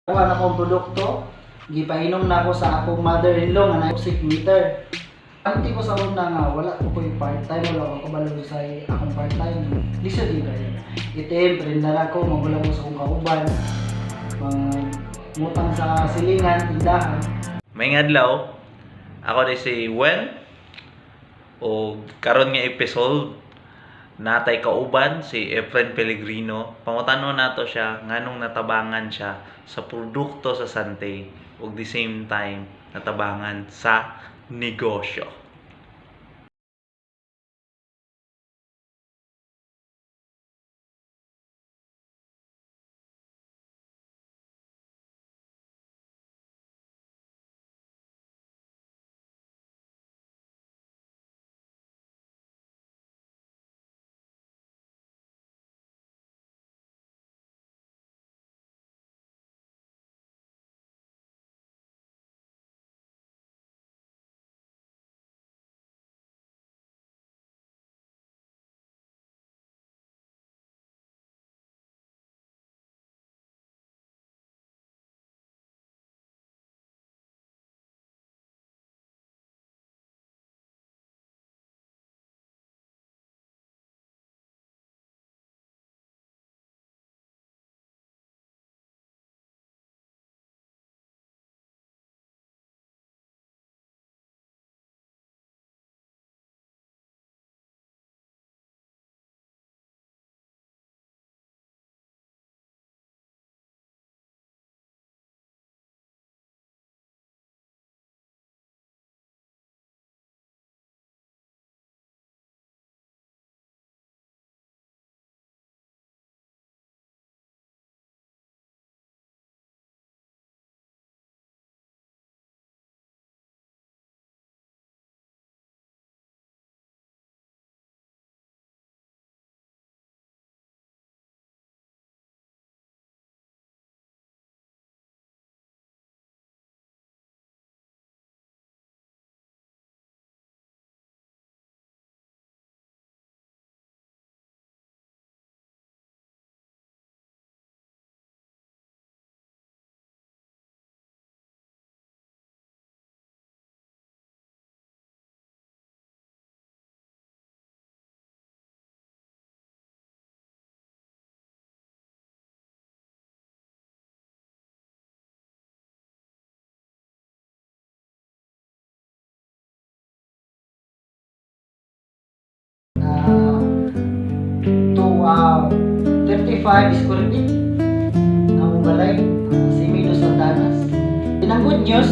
Kuha na akong produkto, gipainom na ako sa akong mother-in-law nga na meter. Anti ko sa una nga wala ko koy part-time, wala ko kabalo sa akong part-time. Lisod gyud kayo. ATM prenda na ko, magwala ko sa akong kauban, mga ngutang sa silingan, tindahan. May adlaw, ako di si Wen o karon nga episode natay kauban si Efren Pellegrino. Pangutano nato siya nganong natabangan siya sa produkto sa Sante ug the same time natabangan sa negosyo. Na to 35 square feet ang balay, si Milo Sandanas. Yan ang good news,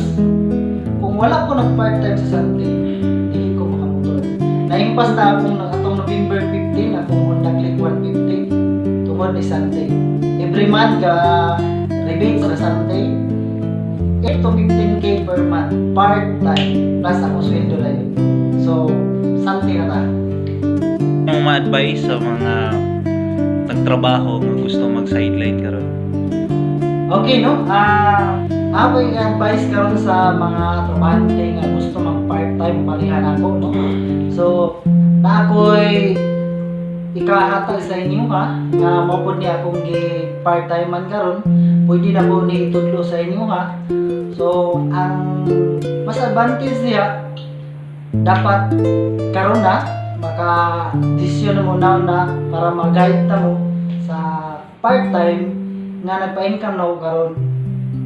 kung wala ko nag part-time sa Sante, dili ko makamotor. Naimpas na akong atong November 15, akong Honda Click 150 tungod ni Sante. Every month ka rebate sa Sante, 8 to 15K per month, part-time, plus akong sweldo na yun. So, Sante na ta. Anong ma-advise sa mga nagtrabaho nga gusto mag-sideline karon? Okay, no? Ako yung advice karon sa mga trabahante nga gusto mag part-time parihan ako, no? So, na ako'y ikahatag sa inyo ha, nga mao pud ni akong gi part-time man karon, pwede na ko ni itudlo sa inyo ha. So, ang mas advantage niya dapat karon na maka desisyon na mo now na para ma-guide ta mo sa part-time nga nagpa-income na ko karon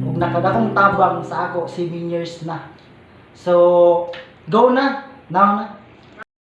ug nakadakong tabang sa ako 7 years na. So, go na, now na.